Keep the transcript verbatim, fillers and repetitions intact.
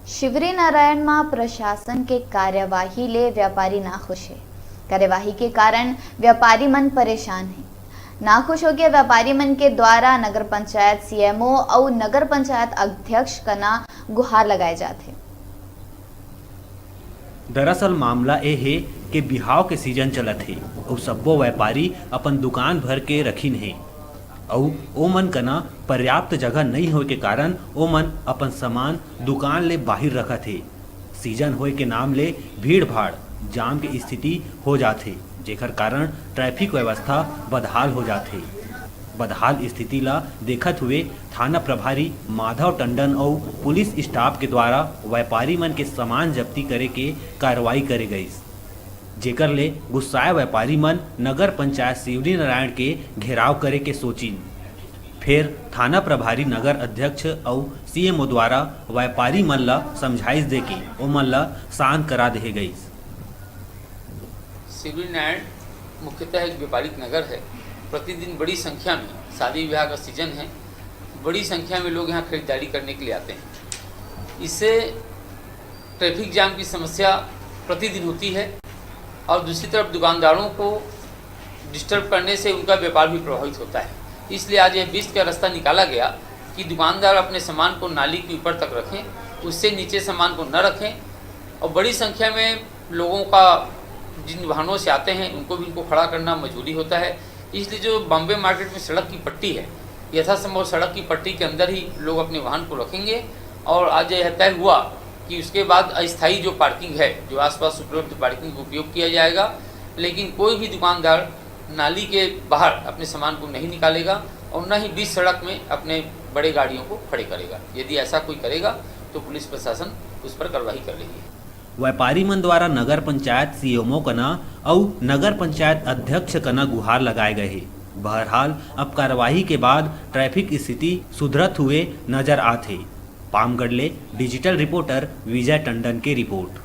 शिवरीनारायण म प्रशासन के कार्यवाही ले व्यापारी नाखुश हे। कार्यवाही के कारण व्यापारी मन परेशान हे। नाखुश होके व्यापारी मन के द्वारा नगर पंचायत सीएमओ अउ नगर पंचायत अध्यक्ष कना गुहार लगाए जात हे। दरअसल मामला ए हे के बिहाव के सीजन चलत हे अउ सब्बो व्यापारी अपन दुकान भर के रखिन हे अउ ओमन कना पर्याप्त जगह नइ होए के कारण ओमन अपन सामान दुकान ले बाहिर रखत हे। सीजन होए के नाम ले भीड़ भाड़, जाम के स्थिति हो जात हे, जेकर कारण ट्रैफिक व्यवस्था बदहाल हो जात हे। बदहाल स्थिति ला देखत हुए थाना प्रभारी माधव टंडन अउ पुलिस स्टाफ के द्वारा व्यापारी मन के सामान जब्ती करे के कार्रवाई करे गइस, जेकर ले गुस्साए व्यापारी मन नगर पंचायत शिवरीनारायण के घेराव करे के सोचिन। फेर थाना प्रभारी नगर अध्यक्ष अउ सीएमओ द्वारा व्यापारी मन ला समझाइश देके ओमन ला शांत करा देहे गइस। शिवरीनारायण मुख्यतः एक व्यापारिक नगर है। प्रतिदिन बड़ी संख्या में, शादी विवाह का सीजन है, बड़ी संख्या में लोग यहाँ खरीदारी करने के लिए आते हैं। इससे ट्रैफिक जाम की समस्या प्रतिदिन होती है और दूसरी तरफ दुकानदारों को डिस्टर्ब करने से उनका व्यापार भी प्रभावित होता है। इसलिए आज यह बीच का रास्ता निकाला गया कि दुकानदार अपने सामान को नाली के ऊपर तक रखें, उससे नीचे सामान को न रखें। और बड़ी संख्या में लोगों का, जिन वाहनों से आते हैं, उनको भी उनको खड़ा करना मजबूरी होता है। इसलिए जो बॉम्बे मार्केट में सड़क की पट्टी है, यथासंभव सड़क की पट्टी के अंदर ही लोग अपने वाहन को रखेंगे। और आज यह तय हुआ कि उसके बाद अस्थायी जो पार्किंग है, जो आसपास उपलब्ध पार्किंग का उपयोग किया जाएगा, लेकिन कोई भी दुकानदार नाली के बाहर अपने सामान को नहीं निकालेगा और न ही बीच सड़क में अपने बड़े गाड़ियों को खड़े करेगा। यदि ऐसा कोई करेगा तो पुलिस प्रशासन उस पर कार्रवाई कर लेगी। व्यापारी मन द्वारा नगर पंचायत सीएमओ कना अउ नगर पंचायत अध्यक्ष कना गुहार लगाए गए हे। बहरहाल, अब कार्यवाही के बाद ट्रैफिक स्थिति सुधरत हुए नजर आत हे। पामगढ़ ले डिजिटल रिपोर्टर विजय टंडन के रिपोर्ट।